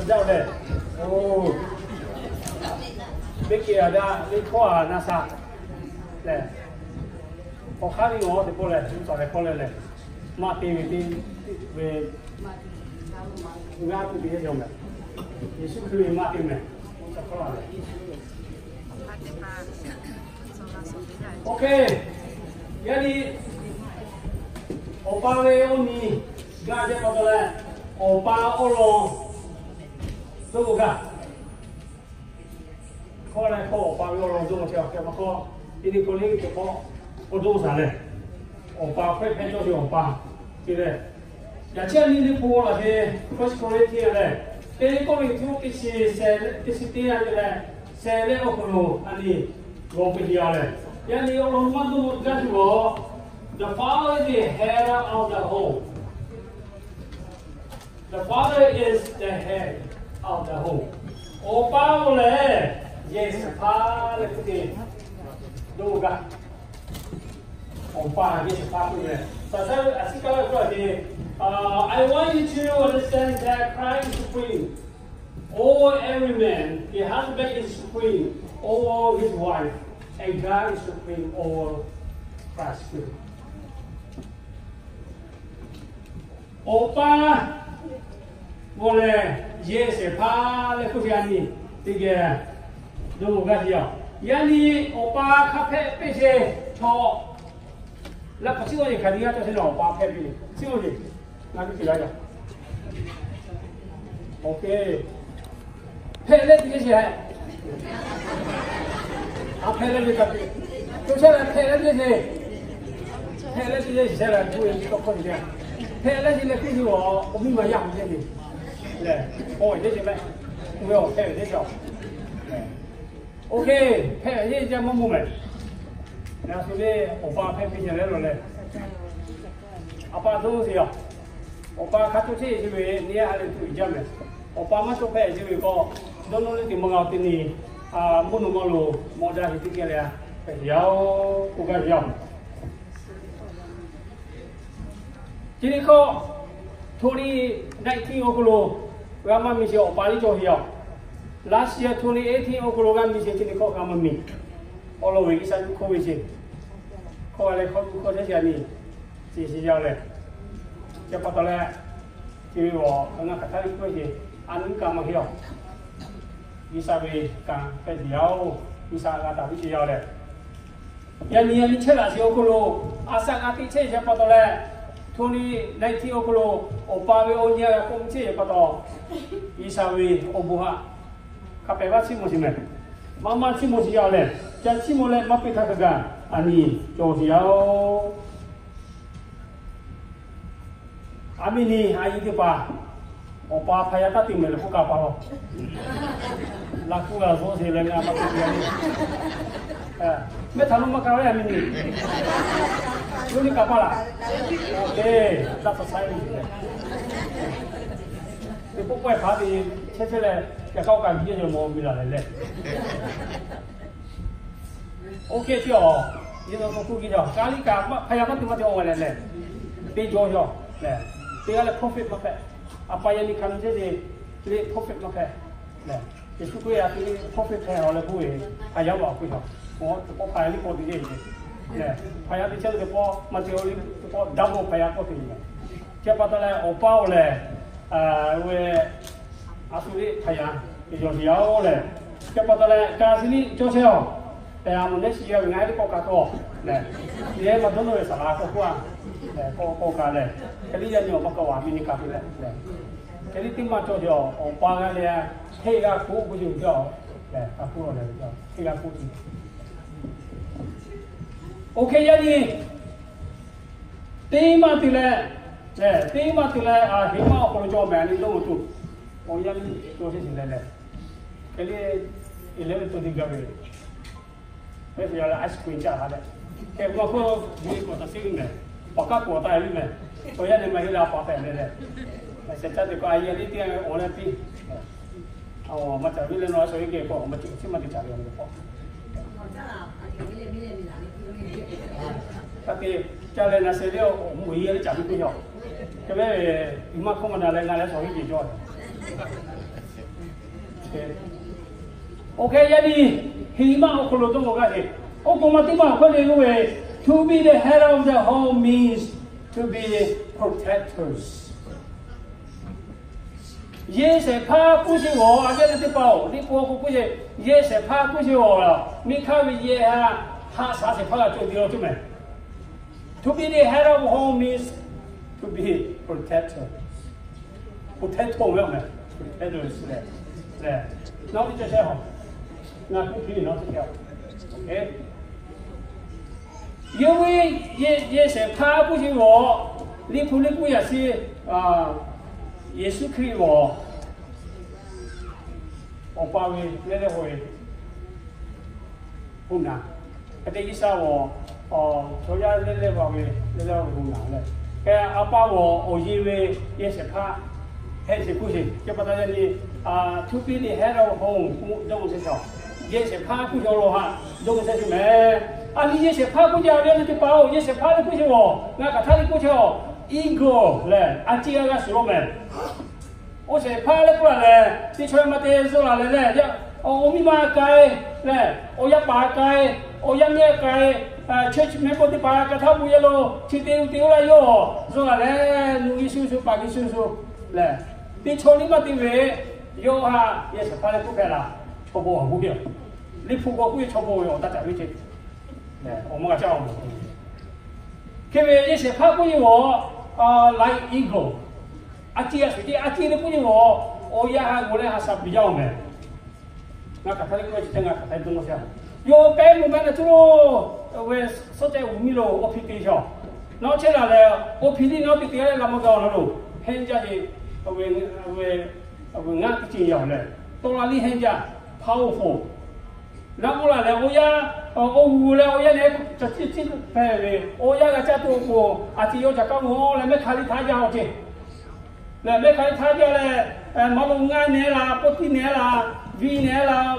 Jaˇ leh, o, teˇ ke a daꞈ teˇ hkawˇ a na shaꞈ lehˬ, awˬ hk'aˇ ve awˬ teˇ pawˆ lehˬ, teˇ tawˍ leh hkawˇ leh lehˬ, maˇ te ve teˇ ve, ngaˇ tuˬ teˇ yanˇ yawˬ mehˍ. Yeˍsuˆ Hkriꞈ ve maˇ te mehˍ. Oˇ hk'e, yaˇ nyi, awˬ pa ve awˬ nyi gaˇ jaˇ pa taw leh, awˬ pa awˬ lawn dawˇ gaˇ. Hkawˇ leh hkawˇ awˬ pa ve awˬ lawn dawˇ chehˇ a hk'e ma hk'aw, teˇ nyi hkawˇ le ve hk'e k'awꞈ dawˇ shaˍ leh, awˬ pa hpehˇ hpehˇ cawˇ ve awˬ pa te leh, yaꞈ chehˇ a nyi teˇ hpu laˬ ve First Corinthians lehˬ, teˇ Kawˇrenˍhtuˆ teˇ chi, teˇ chi teˇ yanˇ te leh, sheh leh awˬ hk'aw lo a nyi g'aw peuˬ te a leh, yaˇ nyi awˬ lawn maˇ dawˇ gaˇ tuˬ lawˬ. The father is the head of the home. The father is the head of the home. Awˬ pa lehˬ yehˬ shehˍ hpaˇ leh hpu te dawˇ gaˇ. Awˬ pa yehˬ shehˍ hpaˇ k'oˆ ve lehˬ, saˍ saˍ a ciˉ kaˇ ve k'oˆ a te, I want you to understand that Christ is supreme over every man. The husband is supreme over his wife, and God is supreme over Christ. Awˬ pa g'aw lehˬ yehˬ shehˍ hpaˇ leh hk'oˆ ve a nyi teˇ geh dawˇ gaˇ te yaˇ. Yaˇ nyi awˬ pa hk'a hpehꞈ peˇ sheˍ chaw, laꞈ k'awꞈ chiˇ g'aw yehˬ hkanˍ nyi g'aˇ cawˬ sheˍ lehˬ, awˬ pa hpehꞈ peˇ chiˇ g'aw yehˬ, ngaˬ hui te laˇ yaˇ. Oˇ hk'e hpehꞈ leh teˇ geh sheˍ hehꞈ. A hpehꞈ leh ve ka te, to chehˇ leh hpehꞈ leh teˇ geh sheˍ. Hpehꞈ leh teˇ geh sheˍ leh, hpehꞈ leh teˇ geh sheˍ leh, hk'oˆ ve awˬ miˇ ma yaˇ hui teˇ geh lehˬ, k'awꞈ ve teˇ geh sheˍ mehˍ. Oˇ ve awˬ hpehꞈ ve teˇ geh sheˍ. Oˇ hk'e hpehꞈ ve teˇ geh maˇ mawˬ mehˍ. Ngaˬ shu le awˬ pa hpehꞈ peˇ sheˍ leh lawˬ leh, a pa dawˇ sheˍ yaˇ. Awˬ pa hk'a cawˇ chehˇ ve chi ve neˇ a ha lehˬ tuˬ uiˍ jaˇ mehˍ. Awˬ pa maˇ cawˇ hpehꞈ chi ve k'o, dawˇ nawˇ le teˇ maˇ g'a te nyi, mvuhˇ naw ma lo mawˇ jaˇ ve teˇ geh leh hpehꞈ yaˇ-oˬ, k'oˆ gaˇ ve yaˇ. Chi teˇ hkawˇ, twenty nineteen awˬ hk'aw lo g'a maˇ miˬ sheˍ awˬ pa liˇ cawˬ sheˍ yaˇ. Last year twenty eighteen awˬ hk'aw lo g'a miˬ sheˍ chi teˇ hkawˇ g'a maˇ miˬ. Awˬ lawn ve G'uiˬsha yuˬ hkawˇ ve sheˍ. Hkawˇ leh hkawˇ tuˬ hkawˇ chehˇ sheˍ a nyi, sheˍ sheˍ yaˇ lehˬ. Chi pa taw leh, chi ve awˬ ngaˬ hk'aˬ htaˇ ve k'oˆ ve sheˍ, a nyi kaꞈ maˇ heˆ a. G'uiˬsha ve kanˉ hpehꞈ sheˍ yaˇ-oˬ, G'uiˬsha g'a taˍ ve sheˍ yaˇ lehˬ. Yaꞈ nyi a nyi chehˇ laꞈ sheˍ awˬ hk'aw lo, a shaꞈ g'a teꞈ chehˇ sheˍ pa taw leh, twenty nineteen awˬ hk'aw lo awˬ pa ve awˬ nyi a g'a k'oˆ chehˇ sheˍ pa taw, G'uiˬsha ve awˬ bon haꞈ hk'a pehꞈ maˇ chiˇ mvuh sheˍ mehˍ. Maˇ maˇ chiˇ mvuh sheˍ yaˇ lehˬ, ca chiˇ mvuh leh maˇ peꞈ htaˇ kaꞈ, a nyi cawˬ sheˍ yaˇ-oˬ. A miˇ nyi a nyi teˇ hpaˍ, awˬ pa hpaˍ yaˇ taˇ te mehˍ leh k'oˆ kaꞈ pa law. Laꞈ kuˇ g'a zuhˆ sheˍ leh ngaˬ maˇ te te a le. Mehˆ htaꞈ lo maˇ ka ve a miˇ nyi. Lo nyi kaꞈ pa laˬ. Oˇ hk'e, taˇ hk'a sha ve teˇ pawˆ pawehˇ hpaˍ te chehˇ chehˇ leh, yaꞈ hk'aˇ oˇ kaꞈ viˉ yaˇ yawˇ mawˬ ve laˬ leh leh. Oˇ hk'e te awˬ, yehˬ nawˬ k'oˆ hk'e a, Kaˍliˇ kaꞈ hpaˍ yaˇ maˇ te maˇ te awˬ g'a leh leh, teˇ jawˇ yaˇ lehˬ, teˇ g'aˇ leh prophet maˇ hpehꞈ. A pa yaˇ nyi hkanˍ chehˇ ve le prophet maˇ hpehꞈ lehˬ, Yeˍsuˆ Hkriꞈ yaˇ te prophet hpehꞈ a leh k'oˆ ve, hpaˍ yaˇ maˇ k'oˆ ve, awˬ teˇ pawˆ hpaˍ yaˇ liˇ k'awꞈ te le lehˬ, hpaˍ yaˇ te chehˇ ve teˇ pawˆ maˇ te awˬ liˇ teˇ pawˆ daˇ mawˬ hpaˍ yaˇ k'awꞈ te le. Chi pa taw leh awˬ pa awˬ lehˬ, ve a shu liˇ hpaˍ yaˇ te yawˬ sheˍ yaˇ-oˬ lehˬ, chi pa taw leh ka chi liˇ cawˇ chehˇ a. Tehꞈ a mawˬ nehˉ shi yaˇ ve ngaˬ hui teˇ kawˆ ka tawˇ lehˬ, teˇ maˇ dawˇ nawˇ ve saˍ laꞈ k'awꞈ k'oˆ a lehˬ, k'awꞈ k'awꞈ ka lehˬ, hk'e liˇ yaˇ nyi awˬ maˇ ka waˬ miˇ nyi ka piˇ leh, hk'e liˇ teˇ maˇ cawˇ sheˍ a. Awˬ pa g'a leh, hteˇ g'a hkuˆ k'oˆ ce uˬ jaˇ a lehˬ, ka hkuˆ leh, hteˇ g'a hkuˆ ce. Oˇ hk'e yaˇ nyi teˇ maˇ te leh, teˇ maˇ te leh, a heˍ maˇ awˬ hk'aw lo cawˬ mehˍ a nyi dawˇ mawˬ tuˬ, awˬ yaˇ nyi cawˇ sheˍ sheˍ leh lehˬ, hk'e liˇ eleven twenty gaˇ ve, mehˆ hpaˍ yaˇ leh ice cream caˇ ha leh, hk'e maˇ hk'oˆ, yuˬ k'awꞈ taˍ sheˍ ve mehˍ, paˍ kaˉ k'awꞈ taˍ ve mehˍ, awˬ yaˇ nyi maˇ heˆ leh a pa hpehꞈ leh lehˬ, shehˍ caˇ te k'o a yaˇ liˇ teˇ g'aˇ awˬ leh piˇ. Maˇ caˍ viˉ leh nawˬ a shaw iˉ geh k'o, maˇ ceuˬ chi maˇ te caˍ ve a nyi k'o, hk'a te caˇ leh na sheh leh awˬ moˍ yeˇ leh caˍ piˇ piˇ yaˇ. Hk'e leh, maˇ hkawˇ maˇ na leh ngaˬ leh shaw iˉ geh cawˇ. Oˇ hk'e yaˇ nyi, heh maˇ awˬ hk'aw lo dawˇ k'o g'a heˆ. Oˇ k'o maˇ teˇ maˇ awˬ hk'aw lo k'oˆ ve, to be the head of the home means to be protectors. Yehˬ shehˍ hpaˇ k'oˆ sheˍ g'awˬ, a viˉ teˇ hpaˍ-oˬ, liꞈ hpu k'o k'oˆ sheˍ, yehˬ shehˍ hpaˇ k'oˆ sheˍ g'awˬ, miˇ hk'aˇ ve yehˬ htaꞈ haꞈ shaˍ shehˍ hpaˇ g'a cawˬ ve law cawˬ mehˍ. To be the head of home means to be protector. Protector ve awˬ mehˍ, protector lehˬ. Lehˬ, nawˬ ve cawˬ shehˍ hpaˇ, ngaˬ k'oˆ piˇ ve nawˬ teˇ hpaˍ, yawˇ ve yehˬ shehˍ hpaˇ k'oˆ sheˍ g'awˬ, liꞈ hpu liꞈ hpu yaꞈ chi, Yeˍsuˆ Hkriꞈ g'awˬ, Awˬ pa ve leh leh haw ve, hoˆ naˍ, hk'e te G'uiˬsha g'awˬ, chaw yaˇ leh leh haw ve leh leh haw ve hoˆ naˍ leh, hk'e A pa g'awˬ awˬ yeˬ ve yehˬ shehˍ hpaˇ heh sheˍ k'oˆ sheˍ. Chi pa taw yaˇ nyi, to be the head of home k'oˆ dawˇ mvuh chehˇ sha, yehˬ shehˍ hpaˇ k'oˆ sheˍ awˬ lawn haꞈ dawˇ mvuh chehˇ sha mehˍ. A nyi yehˬ shehˍ hpaˇ k'oˆ jaˇ ve yaˇ nyi teˇ hpaˍ-oˬ, yehˬ shehˍ hpaˇ leh k'oˆ sheˍ g'awˬ, ngaˬ hk'aˬ htaˇ leh k'oˆ chehˇ-oˬ, eagle lehˬ, a ciˉ g'aˇ g'aˇ shuˍ lo mehˍ. Oˇ shehˍ hpaˇ leh k'oˆ laˬ lehˬ, teˇ chaw maˇ te zuh laˬ lehˬ lehˬ, awˬ miˇ ma k'ai lehˬ, awˬ yaˇ paˍ k'ai, awˬ yaˇ mehˆ k'ai, church member teˇ hpaˍ hk'aˬ htaˇ bon yaˇ lo chi te u te oˇ laˇ yawˇ zuh laˬ lehˬ, nuˇ g'uˇ shuˍ shuˍ, paˍ g'uˇ shuˍ shuˍ lehˬ, teˇ chaw liˇ maˇ te ve, yawˇ haꞈ yehˬ shehˍ hpaˇ leh k'oˆ hpehꞈ laˬ, chaw bon awˬ bon ve yoˬ. Liꞈ hpu k'o k'oˆ ve chaw bon ve awˬ taˇ caꞈ ve ce. Awˬ maˇ g'a caˇ awˬ bon. Hk'e ve yehˬ shehˍ hpaˇ k'oˆ ve g'awˬ, like eagle, a ciˉ g'a shuˍ ce, a ciˉ leh k'oˆ ve g'awˬ, awˬ yanˇ haꞈ g'awˬ leh haꞈ shaˍ piˍ jaˇ-oˬ mehˍ. Ngaˬ hk'aˬ htaˇ leh k'oˆ ve chi teˇ ngaˬ hk'aˬ htaˇ dawˇ mvuh chehˇ-a. Yawˇ pehˉ mvuh mehˆ leh tuˬ lo ve suhˉ cehˇ g'uˬ miˇ lo awˬ hpiˇ te shaw. Nawˉ chehˇ laˬ lehˬ, awˬ hpiˇ liˇ nawˉ te te g'a leh laꞈ maˇ g'a-oˬ na lo, henˇ jaˇ ce. Ngaˆ teˇ ceuˬ yaˇ-oˬ lehˬ, tawˇ la liˇ henˇ jaˇ, powerful. Naˆ k'oˆ laˬ lehˬ, awˬ yanˇ, awˬ g'uˬ leh awˬ yanˇ lehˬ, caˬ ciˉ ciˉ hpehꞈ ve, awˬ yanˇ g'a caˇ tuˬ awˬ pon, a ciˉ yawˇ caꞈ kaˉ mvuh leh mehˆ hk'aˬ liˇ htaˇ jaˇ-oˬ ce. Lehˬ mehˆ hk'aˬ liˇ htaˇ jaˇ lehˬ, maˇ lo ngaˇ nehˬ laˇ, pawˇ tiˉ nehˬ laˇ, viˇ nehˬ laˇ,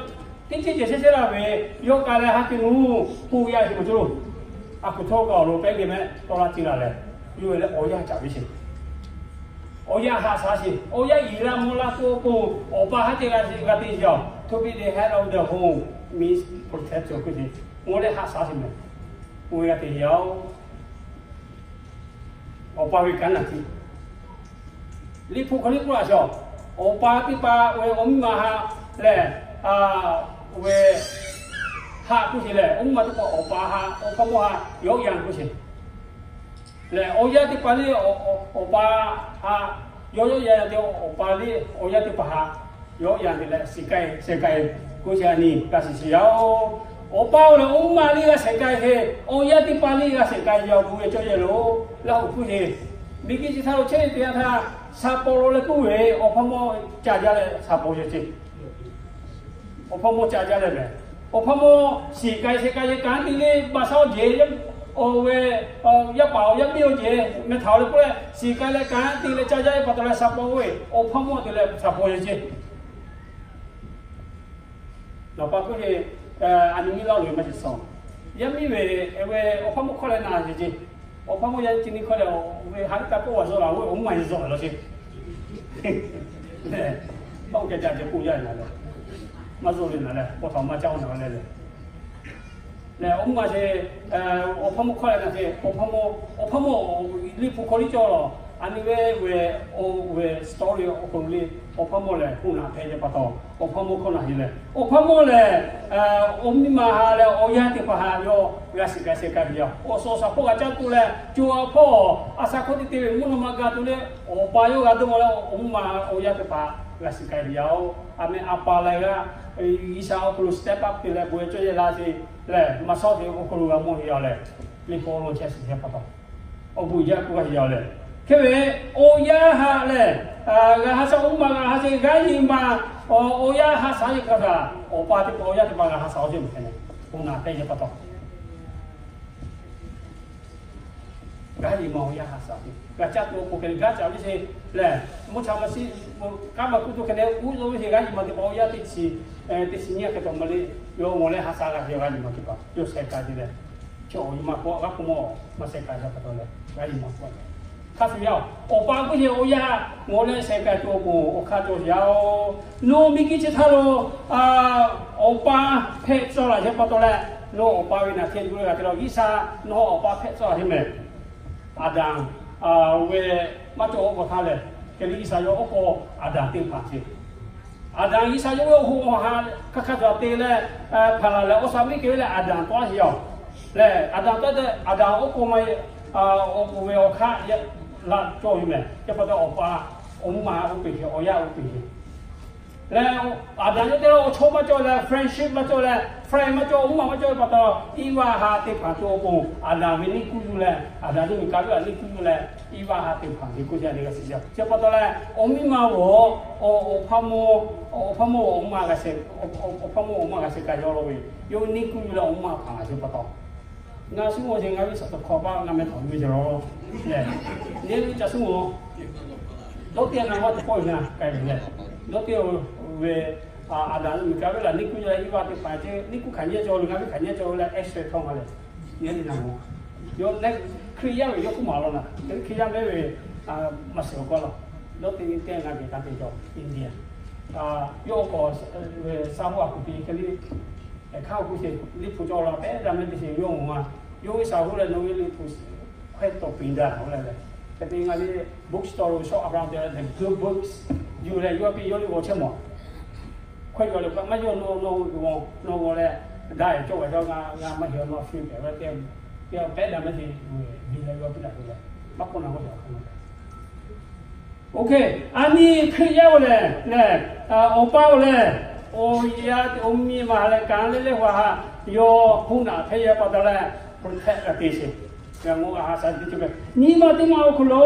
teˇ ceuˬ ceuˬ chehˇ chehˇ laˇ ve, yawˇ k'ai leh ha te nuˇ poˬ yaˇ sheˍ ma cawˬ lo. A kuˬ htawˇ kaꞈ awˬ lawn pehˉ geh mehˆ tawˇ laˇ ce laˬ lehˬ, yawˇ leh awˬ yanˇ caꞈ ve sheˍ. Awˬ yanˇ haꞈ shaˍ sheˍ, awˬ yanˇ iˉ laˇ mvuh laˇ tuˬ awˬ pon, awˬ pa haˉ te g'a te yaˇ-oˬ, to be the head of the home means protect k'oˆ ve, ngaˬ leh haꞈ shaˍ sheˍ mehˍ. Oˇ ve g'a te yaˇ-oˬ, awˬ pa ve kanˉ naˬ tiˉ. Liꞈ hpu hk'aw liˇ k'oˆ laˇ shaw, awˬ pa teˇ hpaˍ ve awˬ miˇ ma haꞈ lehˬ, ve haꞈ k'oˆ sheˍ lehˬ, awˬ miˇ ma teˇ hpaˍ awˬ pa haꞈ, awˬ hpawˇ mawˇ haꞈ yawˇ yanˇ k'oˆ sheˍ. Lehˬ awˬ yanˇ teˇ hpaˍ liˇ awˬ pa haꞈ yawˇ yawˇ yanˇ te, awˬ pa liˇ awˬ yanˇ teˇ hpaˍ haꞈ yawˇ yanˇ te leh shiˍ k'ai shehˍ k'ai k'oˆ sheˍ. A nyi g'a shiˍ shiˍ yaˇ-oˬ, awˬ pa-oˬ lehˬ awˬ miˇ ma liˇ g'a shehˍ k'ai sheˍ, awˬ yanˇ teˇ hpaˍ liˇ g'a shehˍ k'ai yaˇ-oˬ, bon ve cawˇ yehˬ lo laˇ hoꞈ k'oˆ sheˍ. Miˬ guiˬ chi htaˇ lo chehˇ ve teˇ yanˇ htaˇ, shaˍ paw lo leh k'oˆ ve, awˬ hpawˇ mawˇ ca jaˇ leh shaˍ paw yehˬ ce. Awˬ hpawˇ mawˇ ca jaˇ leh mehˍ. Awˬ hpawˇ mawˇ shiˍ k'ai shehˍ k'ai yehˬ kanˉ te leh ba shaˉ jeˬ, awˬ ve yaˇ paˍ awˬ yaˇ miˇ awˬ jeˬ meh htaꞈ leh k'oˆ leh shiˍ k'ai leh kanˉ te leh ca jaˇ ve pa taw leh shaˍ paw ve, awˬ hpawˇ mawˇ te leh shaˍ paw yehˬ ce. Nawˬ pa k'oˆ ve, a nyi miˇ laˇ loˬ ve maˇ shiˍ shaw. Yaˇ miˇ ve, ve awˬ hpawˇ mawˇ hkawˇ leh na yeˬ ce. Awˬ hpawˇ mawˇ yaˇ nyi chi nyi hkawˇ leh, ve ha iˉ kaˆ k'oˆ g'a zuhˆ la ve awˬ mvuhˇ ma yeˬ zuhˆ la law ce. Lehˬ, paˆ k'oˆ keh ca ce k'oˆ yaˇ na leh, maˇ zuhˆ le na leh, paw htaꞈ maˇ caˇ-oˆ na leh lehˬ. Lehˬ awˬ mvuhˇ ma ce, awˬ hpawˇ mawˇ hkawˇ leh na ce, awˬ hpawˇ mawˇ, awˬ hpawˇ mawˇ liꞈ hpu hk'aw liˇ cawˇ lawˬ. A nyi ve, ve, oˇ ve story awˬ hk'aw lo le, awˬ hpawˇ mawˇ lehˬ hoˆ naˍ hpehꞈ ce pa taw, awˬ hpawˇ mawˇ hkawˇ na heˆ lehˬ, awˬ hpawˇ mawˇ lehˬ, awˬ miˇ ma haꞈ leh awˬ yanˇ teˇ hpaˍ haꞈ yawˇ g'a shiˍ k'ai shehˍ k'ai ve yaˇ. Awˬ suhˍ awˬ shaˍ hpawˇ g'a caˇ tuˬ leh, co a hpawˇ a shaˍ hkawˇ teˇ te ve mvuhˇ naw ma ga tuˬ leh, awˬ pa yawˇ g'a dawˇ leh awˬ mvuhˇ ma awˬ yanˇ teˇ hpaˍ g'a shiˍ k'ai ve yaˇ-oˬ. A meh a pa leh g'aˇ G'uiˬsha awˬ hk'aw lo step up te leh bon ve cawˇ yehˬ la ce lehˬ, maˇ shawˉ te awˬ hk'aw lo g'a mawˇ ve yaˇ lehˬ, liꞈ hpu awˬ lawn chehˇ shiˍ chehˇ pa taw, awˬ bon jaˇ k'oˆ g'a shiˍ yaˇ lehˬ. Hk'e ve awˬ yanˇ haꞈ lehˬ, g'a ha shaꞈ, awˬ mvuhˇ ma g'a ha shaꞈ, g'aˇ yeˬ ma, awˬ yanˇ ha shaꞈ ve hk'a gaˬ, awˬ pa teˇ hpaˍ awˬ yanˇ teˇ hpaˍ g'a ha shaꞈ awˬ ceuˬ mehˍ hk'e leh, hoˆ naˍ hpehꞈ ce pa taw, g'aˇ yeˬ ma awˬ yanˇ ha shaꞈ ve g'a caˇ tuˬ awˬ pon hk'e leh g'aˇ caꞈ ve ce lehˬ, mvuhˇ cha ma shiˉ, kanˉ maˇ kuˇ tuˬ hk'e leh uˉ lo ve ce, g'aˇ yeˬ ma teˇ hpaˍ awˬ yanˇ teˇ chi, teˇ chi nyiˇ hk'e taw ma le, yawˇ ngawˬ leh ha shaꞈ g'a ve g'aˇ yeˬ ma teˇ hpaˍ yawˇ shehˍ k'ai te leh, chi awˬ yeˬ ma k'o g'aˇ k'o mawˇ maˇ shehˍ k'ai ve pa taw leh g'aˇ yeˬ ma k'o leh Hk'a shuˍ yaˇ-oˬ, awˬ pa k'oˆ ve awˬ yanˇ, ngaˬ leh sheh k'ai tuˬ awˬ pon awˬ hk'aˇ cawˬ yaˇ-oˬ. Nawˬ miˬguiˬ chi htaˇ lo awˬ pa hpehꞈ tcuh laˬ chehˇ pa taw leh, nawˬ awˬ pa ve naˬ hk'e yuˬ leh g'a te la G'uiˬsha, nawˬ awˬ pa hpehꞈ tcuh laˬ hehˉ mehˍ. Aˍdanˍ ve maˇ cawˬ oˉ k'aw htaˇ lehˬ, hk'e le G'uiˬsha yawˇ oˉ k'aw Aˍdanˍ te hpanˍ ce. Aˍdanˍ G'uiˬsha yawˇ ve awˬ hoꞈ awˬ ha hk'a hk'a tuˬ te leh, hpanˍ laˬ leh, awˬ shaˍ miˇ kehˬ ve leh Aˍdanˍ tawˆ a sheˍ yaˇ-oˬ. Lehˬ Aˍdanˍ tawˆ te Aˍdanˍ oˉ k'aw ma, awˬ pon ve awˬ hk'aˇ laꞈ cawˬ ve mehˍ. Chi pa taw awˬ pa, awˬ mvuhˇ ma oˇ peˬ sheˍ, awˬ yaˇ oˇ peˬ sheˍ. Lehˬ Aˍdanˍ yawˇ te awˬ chawˇ maˇ cawˬ leh, friendship maˇ cawˬ leh, friend maˇ cawˬ, awˬ mvuhˇ ma maˇ cawˬ ve pa taw, Iˉvaˆ ha te hpanˍ tuˬ awˬ pon Aˍdanˍ ve neˇ kuˇ yuˬ leh, Aˍdanˍ yawˇ miˬ ka ve a neˇ kuˇ yuˬ leh, Iˉvaˆ ha te hpanˍ ve k'oˆ jaˇ ve g'a shiˍ. Chi pa taw leh, awˬ miˇ ma g'awˬ, awˬ hpaˇ mawˇ, awˬ hpaˇ mawˇ awˬ mvuhˇ ma g'a sheh, awˬ hpaˇ mawˇ awˬ mvuhˇ ma g'a sheh k'ai yaw la ve, yawˇ ve neˇ kuˇ yuˬ leh awˬ mvuhˇ ma hpanˍ laˬ chi pa taw, ngaˬ suhˉ mawˬ sheˍ, ngaˬ ve suhˉ tawˬ hkawꞈ paˆ ngaˬ meh htaꞈ yuˬ ve ce law. Lehˬ, neˇ ve ca suhˉ mawˬ, dawˇ teˇ g'aˇ ngaˬ maˇ te pawˆ ve ngaˬ k'ai ve lehˬ, dawˇ teˇ g'aˇ ve, Aˍdanˍ miˬ ka ve laˬ neˇ kuˇ yuˬ leh Iˉvaˆ te hpanˍ ce, neˇ kuˇ hkanˍ nyi cawˬ, ngaˬ ve hkanˍ nyi cawˬ leh, X-ray htaˇ ma lehˬ, neˇ ve na mawˬ. Yawˇ lehˬ Hkriꞈ yaˇ ve yawˇ k'oˆ maˍ law naˬ, Hkriꞈ yaˇ mehˉ ve maˇ shiˍ awˬ kawˇ law. Dawˇ teˇ g'aˇ ngaˬ ve ka te cawˬ India. Yawˇ k'awꞈ ve sa hoˇ a kuˬ piˇ hk'e le, hk'aˇ k'oˆ ce, liꞈ hpu cawˬ la pehˉ daꞈ mehˉ teˇ sheˍ yawˇ mawˬ a. Yawˇ ve sa hoˇ leh nawˬ ve liꞈ hpu hk'aw tawˍ piˇ daꞈ a leh leh, hk'e te ngaˬ ve bookstore lo shawˆ a pa te leh the good books yuˬ leh yawˇ piˇ yawˇ liꞈ g'aw chehˇ mawˬ. Hkawehˇ yaw leh kaꞈ maˇ yawˇ nawˬ nawˬ g'aw nawˬ g'aw leh, daꞈ e cawˇ ve cawˇ ngaˬ maˇ heˆ nawˬ a shu pehꞈ ve te, pehˉ daꞈ mehˉ te, biˇ leh yawˇ piˇ daꞈ te leh, maˇ k'oˆ na k'oˆ yaw hk'aˇ na. Oˇ hk'e, a nyi Hkriꞈ yaˇ-oˬ lehˬ, lehˬ, awˬ pa-oˬ lehˬ, awˬ yaˇ awˬ miˇ ma leh kanˉ leh leh hu a haꞈ, yawˇ hoˆ naꞈ hpehˇ yaˇ pa taw leh, protect g'a te sheˍ. Ngaˬ ngaˬ ha sha teˇ ceuˬ kaꞈ nyi ma teˇ ma awˬ hk'aw lo,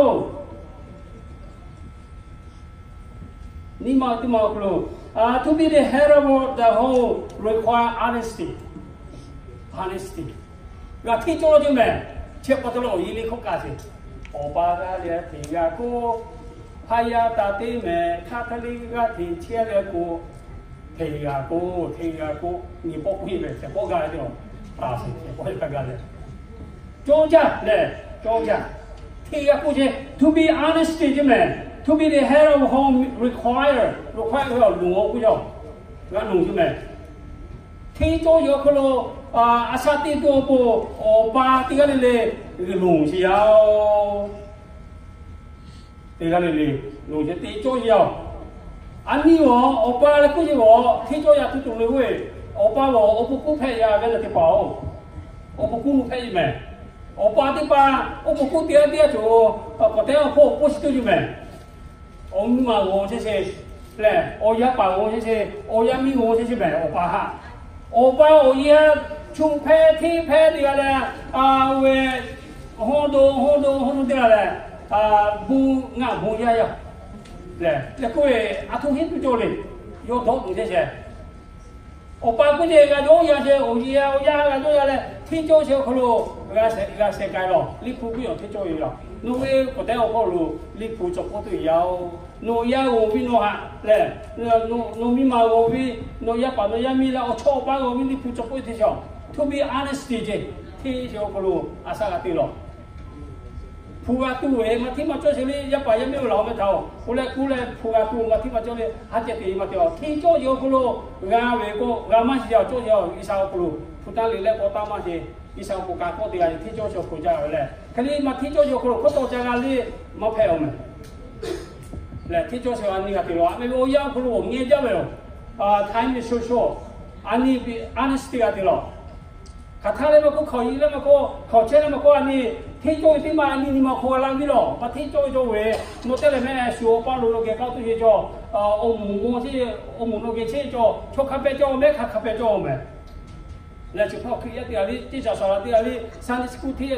nyi ma teˇ ma awˬ hk'aw lo, to be the head of the home require honesty. Honesty. G'a hteˇ cawˇ ceuˬ mehˍ. Chi pa taw leh awˬ yeˇ le hkawˇ kaꞈ sheˍ. Awˬ pa g'a leh hteˇ g'a k'oˆ, hpaˇ yaˇ taˍ teˇ mehˍ hk'aˇ hk'aˇ le g'a hteˇ chehˇ leh k'o, hteˇ g'a k'oˆ, hteˇ g'a k'oˆ, nyi pawˆ k'oˆ ve ceh pawˆ g'a ve teˇ a, taˍ sheˍ ceh pawˆ ve taˇ g'a leh, cawˇ jaˇ lehˬ, cawˇ jaˇ. Hteˇ g'a k'oˆ ce, to be honesty ceuˬ mehˍ. To be the head of home require, require ve awˬ loˍ awˬ k'oˆ yaˇ, g'a loˍ ceuˬ mehˍ. Hteˇ cawˇ yaˇ awˬ hk'aw lo, a shaꞈ teˇ to awˬ pon, awˬ pa teˇ g'aˇ le le, g'a loˍ sheˍ yaˇ-oˬ. Teˇ g'aˇ le le, loˍ ce teˇ cawˇ yaˇ-oˬ. A nyi awˬ, awˬ pa leh k'oˆ ce awˬ, hteˇ cawˇ yaˇ tuˬ tuˬ le k'oˆ ve, awˬ pa awˬ, awˬ pon k'oˆ hpehꞈ yaˇ ve na teˇ hpaˍ-oˬ. Awˬ pon k'oˆ nu hpehꞈ ve mehˍ. Awˬ pa teˇ hpaˍ, awˬ pon k'oˆ teˇ g'aˇ teˇ g'aˇ cawˬ, k'awꞈ te awˬ hpawˇ awˬ pon shiˍ tuˬ ce mehˍ. Awˬ miˇ ma g'aw chehˇ sheˍ lehˬ, awˬ yaˇ paˍ g'aw chehˇ sheˍ, awˬ yaˇ miˇ g'aw chehˇ sheˍ mehˍ, awˬ pa haꞈ. Awˬ pa awˬ yaˇ chuˇ hpehˇ hteˇ hpehˇ teˇ g'aˇ leh, a, oˇ ve, hawˇ do hawˇ do hawˇ do teˇ g'aˇ leh, bon ngaˬ bon yaˇ yaˇ lehˬ, leh k'oˆ ve, a htoꞈ heˆ tuˬ cawˬ le. Yawˇ dawˇ tuˬ chehˇ sheˍ. Awˬ pa k'oˆ ce g'a dawˇ yaˇ ce, awˬ yaˇ awˬ yaˇ g'a dawˇ yaˇ leh hteˇ cawˇ sheˍ awˬ hk'aw lo g'a sheh k'ai lawˬ. Liꞈ hpu k'oˆ yaw hteˇ cawˇ ve yaˇ. Nawˬ ve k'awꞈ te awˬ hk'aw lo Liꞈ hpu cawˬ k'oˆ tuˬ yaˇ-oˬ. Nawˬ yaˇ g'aw ve nawˬ haꞈ lehˬ, nawˬ miˇ ma g'aw ve, nawˬ yaˇ paˍ nawˬ yaˇ miˇ leh awˬ chawˇ awˬ paˇ g'aw ve Liꞈ hpu cawˬ k'oˆ teˇ cawˬ. To be honesty ce, hteˇ sheˍ awˬ hk'aw lo a shaꞈ g'a te lawˬ. Hpu g'a tuˬ ve maˇ hteˇ maˇ cawˇ sheˍ le, yaˇ paˍ yaˇ miˇ-oˬ, laˬ-oˬ meh htaꞈ-oˬ, oˇ leh k'oˆ leh hpu g'a tuˬ maˇ hteˇ maˇ cawˇ le, haˉ ceh te maˇ te-a. Hteˇ cawˇ sheˍ awˬ hk'aw lo g'a ve k'o, g'a maˇ shiˍ-a cawˇ sheˍ-a, G'uiˬsha awˬ hk'aw lo hpu taˇ le leh k'awꞈ taˇ maˇ sheˍ. G'uiˬsha awˬ pon ka kawˆ te g'a ve hteˇ cawˇ sheˍ awˬ hk'aw lo jaˇ ve lehˬ, hk'e le maˇ hteˇ cawˇ sheˍ awˬ hk'aw lo hkawˇ tawˆ ca g'a le maˇ hpehꞈ-oˬ meh. Lehˬ hteˇ cawˇ sheˍ a nyi g'a te lawˬ. A meh ve awˬ yanˇ awˬ hk'aw lo awˬ ngeh jaˇ ve yoˬ. Time is so short. A nyi honesty g'a te lawˬ. Hk'aˬ htaˇ leh maˇ k'oˆ, hkaoˍ yiˍ leh maˇ k'oˆ, hkaoˍ chehˇ leh maˇ k'oˆ, a nyi hteˇ cawˇ ve teˇ maˇ a nyi nyi ma hk'aw g'a laˇ ve lawˬ. Maˇ hteˇ cawˇ ve cawˇ ve, nawˬ te leh meh shu awˬ pa lo lo geh k'aˇ tuˬ yeˬ cawˬ, awˬ moˍ maw chehˇ, awˬ moˍ lo geh chehˇ cawˬ, chaw hk'a pehꞈ cawˇ, mehˉ hk'aˇ hk'a pehꞈ cawˇ meh. Lehˬ chi hk'aw Hkriꞈ yaˇ teˇ g'aˇ le, teˇ shaˍ shaˍ la teˇ g'aˇ le, Sunday school teˇ